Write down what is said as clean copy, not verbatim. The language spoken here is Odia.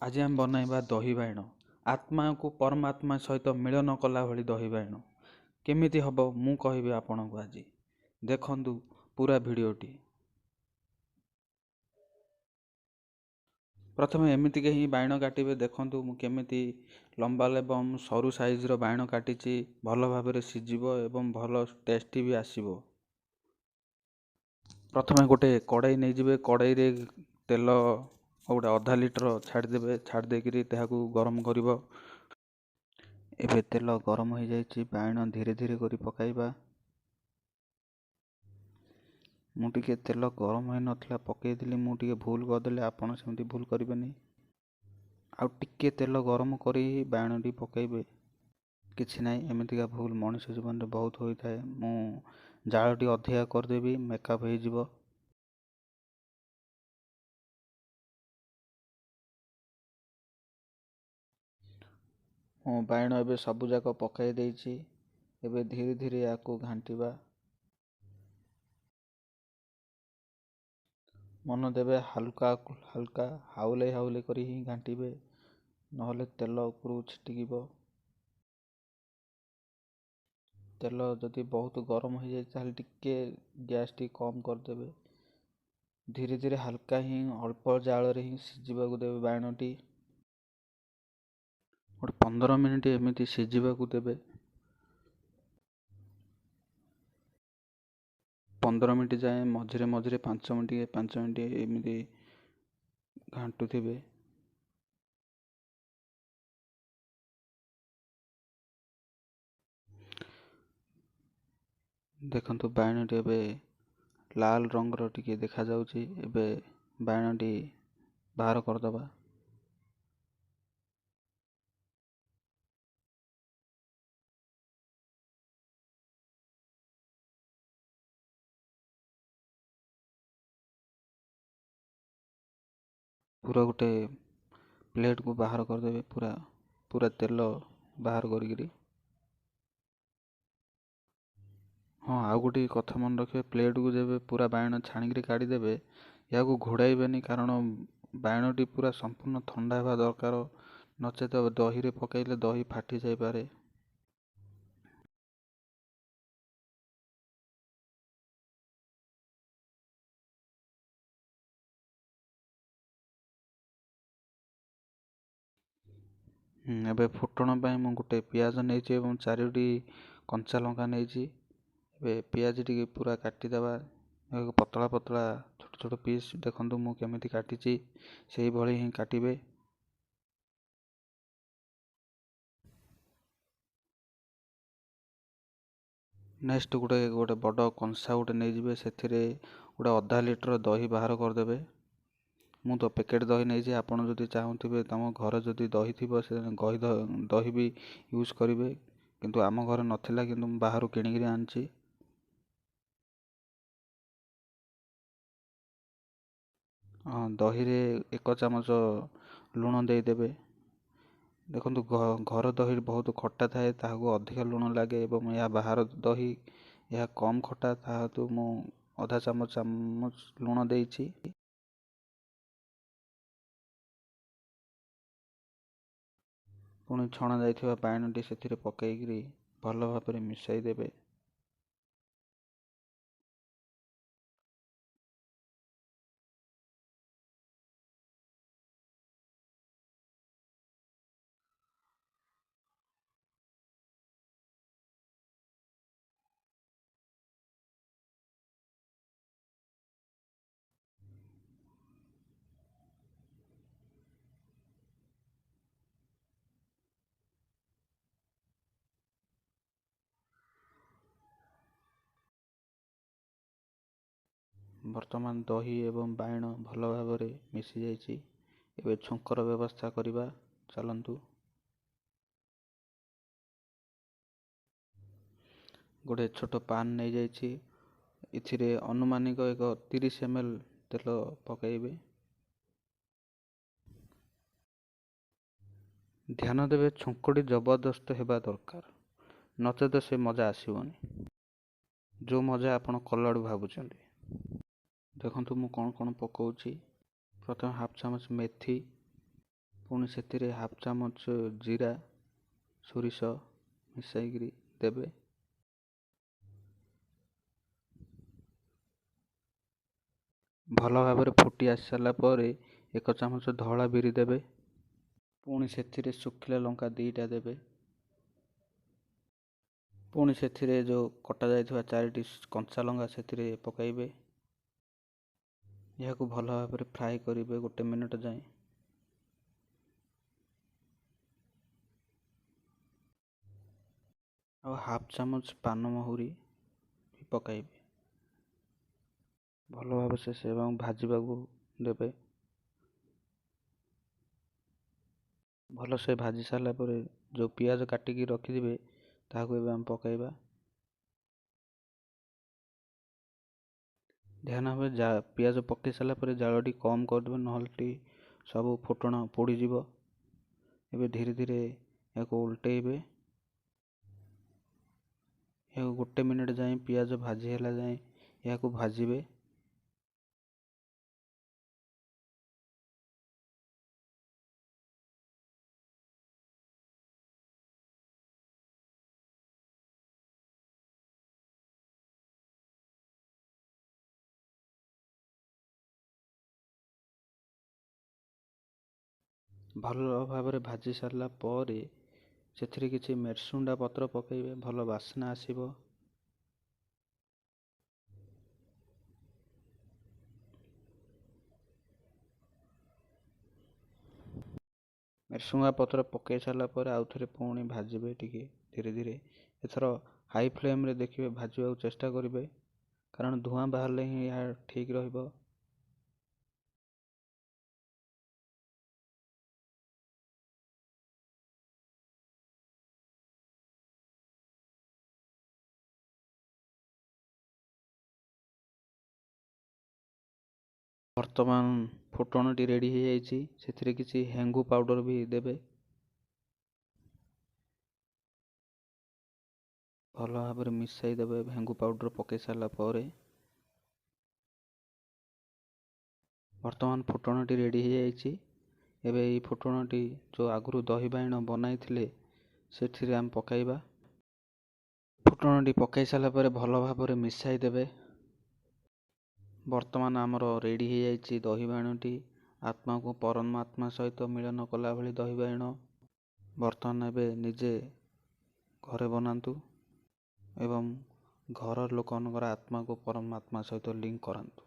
ଆଜି ଆମେ ବନାଇବା ଦହି ବାଇଗଣ। ଆତ୍ମାକୁ ପରମାତ୍ମା ସହିତ ମିଳନ କଲା ଭଳି ଦହି ବାଇଗଣ କେମିତି ହେବ ମୁଁ କହିବି ଆପଣଙ୍କୁ ଆଜି। ଦେଖନ୍ତୁ ପୁରା ଭିଡ଼ିଓଟି। ପ୍ରଥମେ ଏମିତିକି ହିଁ ବାଇଗଣ କାଟିବେ। ଦେଖନ୍ତୁ ମୁଁ କେମିତି ଲମ୍ବା ଏବଂ ସରୁ ସାଇଜ୍ର ବାଇଗଣ କାଟିଛି। ଭଲ ଭାବରେ ସିଝିବ ଏବଂ ଭଲ ଟେଷ୍ଟି ବି ଆସିବ। ପ୍ରଥମେ ଗୋଟେ କଡ଼େଇ ନେଇଯିବେ। କଡ଼େଇରେ ତେଲ ଗୋଟେ ଅଧା ଲିଟର ଛାଡ଼ିଦେବେ। ଛାଡ଼ି ଦେଇକିରି ତାହାକୁ ଗରମ କରିବ। ଏବେ ତେଲ ଗରମ ହୋଇଯାଇଛି, ବାଇଗଣ ଧୀରେ ଧୀରେ କରି ପକାଇବା। ମୁଁ ଟିକେ ତେଲ ଗରମ ହୋଇନଥିଲା ପକାଇଥିଲି, ମୁଁ ଟିକେ ଭୁଲ କରିଦେଲି। ଆପଣ ସେମିତି ଭୁଲ କରିବେନି। ଆଉ ଟିକେ ତେଲ ଗରମ କରି ବାଇଗଣଟି ପକାଇବେ। କିଛି ନାହିଁ, ଏମିତିକା ଭୁଲ ମଣିଷ ଜୀବନରେ ବହୁତ ହୋଇଥାଏ। ମୁଁ ଜାଳଟି ଅଧିକା କରିଦେବି, ମେକଅପ୍ ହେଇଯିବ। ମୁଁ ବାଇଗଣ ଏବେ ସବୁଯାକ ପକାଇ ଦେଇଛି। ଏବେ ଧୀରେ ଧୀରେ ୟାକୁ ଘାଣ୍ଟିବା। ମନ ଦେବେ, ହାଲୁକା ହାଲୁକା ହାଉଲେଇ ହାଉଲେଇ କରି ହିଁ ଘାଣ୍ଟିବେ, ନହେଲେ ତେଲ ଉପରକୁ ଛିଟିକିବ। ତେଲ ଯଦି ବହୁତ ଗରମ ହେଇଯାଇଛି, ତାହେଲେ ଟିକେ ଗ୍ୟାସ୍ଟି କମ୍ କରିଦେବେ। ଧୀରେ ଧୀରେ ହାଲକା ହିଁ ଅଳ୍ପ ଜାଳରେ ହିଁ ସିଝିବାକୁ ଦେବେ ବାଇଗଣଟି। ଗୋଟେ 15 ମିନିଟ୍ ଏମିତି ସିଝିବାକୁ ଦେବେ। 15 ମିନିଟ୍ ଯାଏଁ ମଝିରେ ମଝିରେ 5 ମିନିଟ୍ 5 ମିନିଟ୍ ଏମିତି ଘାଣ୍ଟୁଥିବେ। ଦେଖନ୍ତୁ, ବାଇଗଣଟି ଏବେ ଲାଲ ରଙ୍ଗର ଟିକେ ଦେଖାଯାଉଛି। ଏବେ ବାଇଗଣଟି ବାହାର କରିଦେବା। ପୁରା ଗୋଟେ ପ୍ଲେଟ୍କୁ ବାହାର କରିଦେବେ, ପୁରା ପୁରା ତେଲ ବାହାର କରିକିରି। ହଁ, ଆଉ ଗୋଟିଏ କଥା ମନେ ରଖିବେ, ପ୍ଲେଟ୍କୁ ଯେବେ ପୁରା ବାଇଗଣ ଛାଣିକିରି କାଢ଼ିଦେବେ, ଏହାକୁ ଘୋଡ଼ାଇବେନି, କାରଣ ବାଇଗଣଟି ପୁରା ସମ୍ପୂର୍ଣ୍ଣ ଥଣ୍ଡା ହେବା ଦରକାର, ନଚେତ ଦହିରେ ପକାଇଲେ ଦହି ଫାଟି ଯାଇପାରେ। ଏବେ ଫୁଟଣ ପାଇଁ ମୁଁ ଗୋଟେ ପିଆଜ ନେଇଛି ଏବଂ 4ଟି କଞ୍ଚା ଲଙ୍କା ନେଇଛି। ଏବେ ପିଆଜ ଟିକେ ପୁରା କାଟିଦେବା, ପତଳା ପତଳା ଛୋଟ ଛୋଟ ପିସ୍। ଦେଖନ୍ତୁ ମୁଁ କେମିତି କାଟିଛି, ସେଇଭଳି ହିଁ କାଟିବେ। ନେକ୍ସଟ ଗୋଟେ ବଡ଼ କଂସା ଗୋଟେ ନେଇଯିବେ। ସେଥିରେ ଗୋଟେ ଅଧା ଲିଟର ଦହି ବାହାର କରିଦେବେ। ମୁଁ ତ ପ୍ୟାକେଟ୍ ଦହି ନେଇଛି। ଆପଣ ଯଦି ଚାହୁଁଥିବେ, ତୁମ ଘରେ ଯଦି ଦହି ଥିବ, ସେ ଦହି ବି ୟୁଜ୍ କରିବେ। କିନ୍ତୁ ଆମ ଘରେ ନଥିଲା, କିନ୍ତୁ ମୁଁ ବାହାରୁ କିଣିକିରି ଆଣିଛି। ହଁ, ଦହିରେ 1 ଚାମଚ ଲୁଣ ଦେଇଦେବେ। ଦେଖନ୍ତୁ, ଘର ଦହି ବହୁତ ଖଟା ଥାଏ, ତାହାକୁ ଅଧିକା ଲୁଣ ଲାଗେ, ଏବଂ ଏହା ବାହାର ଦହି, ଏହା କମ୍ ଖଟା, ତାହାତୁ ମୁଁ ଅଧା ଚାମଚ ଲୁଣ ଦେଇଛି। ପୁଣି ଛଣା ଯାଇଥିବା ବାଇଗଣଟି ସେଥିରେ ପକାଇକିରି ଭଲ ଭାବରେ ମିଶାଇ ଦେବେ। ବର୍ତ୍ତମାନ ଦହି ଏବଂ ବାଇଗଣ ଭଲ ଭାବରେ ମିଶିଯାଇଛି। ଏବେ ଛୁଙ୍କର ବ୍ୟବସ୍ଥା କରିବା ଚାଲନ୍ତୁ। ଗୋଟେ ଛୋଟ ପାନ୍ ନେଇଯାଇଛି। ଏଥିରେ ଅନୁମାନିକ ଏକ 30 ଏମ୍ ଏଲ୍ ତେଲ ପକାଇବେ। ଧ୍ୟାନ ଦେବେ, ଛୁଙ୍କଟି ଜବରଦସ୍ତ ହେବା ଦରକାର, ନଚେତ ସେ ମଜା ଆସିବନି ଯେଉଁ ମଜା ଆପଣ କଲାବେଳୁ ଭାବୁଛନ୍ତି। ଦେଖନ୍ତୁ ମୁଁ କ'ଣ କ'ଣ ପକାଉଛି। ପ୍ରଥମେ ହାଫ୍ ଚାମଚ ମେଥି, ପୁଣି ସେଥିରେ ହାଫ୍ ଚାମଚ ଜିରା ସୋରିଷ ମିଶାଇକିରି ଦେବେ। ଭଲ ଭାବରେ ଫୁଟି ଆସି ସାରିଲା ପରେ 1 ଚାମଚ ଧଳା ବିରି ଦେବେ। ପୁଣି ସେଥିରେ ଶୁଖିଲା ଲଙ୍କା 2ଟା ଦେବେ। ପୁଣି ସେଥିରେ ଯେଉଁ କଟା ଯାଇଥିବା 4ଟି କଞ୍ଚା ଲଙ୍କା ସେଥିରେ ପକାଇବେ। ଏହାକୁ ଭଲ ଭାବରେ ଫ୍ରାଏ କରିବେ 1 ମିନିଟ୍ ଯାଏଁ। ଆଉ ହାଫ୍ ଚାମଚ ପାନମହୁରି ବି ପକାଇବେ। ଭଲ ଭାବେ ସେ ସେବାକୁ ଭାଜିବାକୁ ଦେବେ। ଭଲସେ ଭାଜି ସାରିଲା ପରେ ଯେଉଁ ପିଆଜ କାଟିକି ରଖିଥିବେ ତାହାକୁ ଏବେ ଆମେ ପକାଇବା। ଧ୍ୟାନ ଭାବେ ପିଆଜ ପକାଇ ସାରିଲା ପରେ ଜାଳଟି କମ୍ କରିଦେବେ, ନହେଲେ ସବୁ ଫୁଟଣ ପୋଡ଼ିଯିବ। ଏବେ ଧୀରେ ଧୀରେ ଏହାକୁ ଓଲଟେଇବେ। ଏହାକୁ 1 ମିନିଟ୍ ଯାଏଁ ପିଆଜ ଭାଜି ହେଲା ଯାଏଁ ଏହାକୁ ଭାଜିବେ। ଭଲ ଭାବରେ ଭାଜି ସାରିଲା ପରେ ସେଥିରେ କିଛି ମେରସୁଣ୍ଡା ପତ୍ର ପକାଇବେ, ଭଲ ବାସ୍ନା ଆସିବ। ମେରସୁଙ୍ଗା ପତ୍ର ପକାଇ ସାରିଲା ପରେ ଆଉ ଥରେ ପୁଣି ଭାଜିବେ ଟିକେ ଧୀରେ ଧୀରେ। ଏଥର ହାଇ ଫ୍ଲେମ୍ରେ ଦେଖିବେ, ଭାଜିବାକୁ ଚେଷ୍ଟା କରିବେ, କାରଣ ଧୂଆଁ ବାହାରିଲେ ହିଁ ଏହା ଠିକ୍ ରହିବ। ବର୍ତ୍ତମାନ ଫୁଟଣଟି ରେଡ଼ି ହେଇଯାଇଛି। ସେଥିରେ କିଛି ହେଙ୍ଗୁ ପାଉଡ଼ର ବି ଦେବେ। ଭଲ ଭାବରେ ମିଶାଇ ଦେବେ ହେଙ୍ଗୁ ପାଉଡ଼ର ପକାଇ ସାରିଲା ପରେ। ବର୍ତ୍ତମାନ ଫୁଟଣଟି ରେଡ଼ି ହେଇଯାଇଛି। ଏବେ ଏଇ ଫୁଟଣଟି ଯେଉଁ ଆଗରୁ ଦହି ବାଇଗଣ ବନାଇଥିଲେ ସେଥିରେ ଆମେ ପକାଇବା। ଫୁଟଣଟି ପକାଇ ସାରିଲା ପରେ ଭଲ ଭାବରେ ମିଶାଇ ଦେବେ। ବର୍ତ୍ତମାନ ଆମର ରେଡ଼ି ହେଇଯାଇଛି ଦହି ବାଇଗଣଟି। ଆତ୍ମାକୁ ପରମାତ୍ମା ସହିତ ମିଳନ କଲା ଭଳି ଦହି ବାଇଗଣ। ବର୍ତ୍ତମାନ ଏବେ ନିଜେ ଘରେ ବନାନ୍ତୁ ଏବଂ ଘର ଲୋକମାନଙ୍କର ଆତ୍ମାକୁ ପରମାତ୍ମା ସହିତ ଲିଙ୍କ କରାନ୍ତୁ।